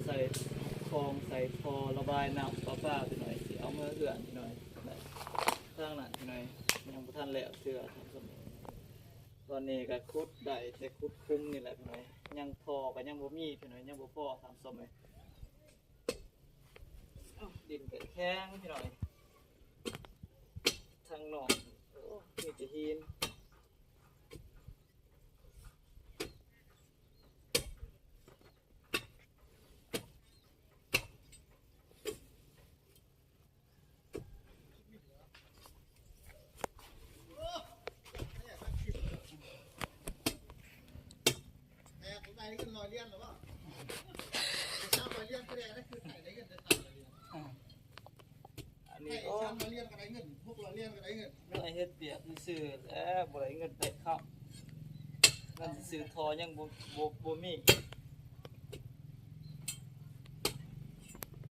ໃສ່ຄອງ ໃສ່ທໍ່ລະບາຍນ້ຳປະປາພີ່ນ້ອງ ຊິເອົາເມືອເຮືອນພີ່ນ້ອງ. ທາງນັ້ນພີ່ນ້ອງ ຍັງບໍ່ທັນແລ້ວເທື່ອ. ຕອນນີ້ກໍຂຸດໄດ້ແຕ່ຂຸດຂຸມນີ້ແຫຼະພີ່ນ້ອງ ຍັງທໍ່ກໍຍັງບໍ່ມີພີ່ນ້ອງ ຍັງບໍ່ພໍ. ທ່ານຜູ້ຊົມເອີຍ ດິນກໍແຂງພີ່ນ້ອງ ທາງນອກ ໂອ້ ມີແຕ່ຫີນ. ອັນນີ້ ໂອ້ ໄດ້ເຮັດວຽກຊື່ໆ ແລ້ວບໍ່ໄດ້ເງິນໄດ້ຄຳ ເງິນຊື້ທໍ່ຍັງບໍ່ ບໍ່ ບໍ່ມີ.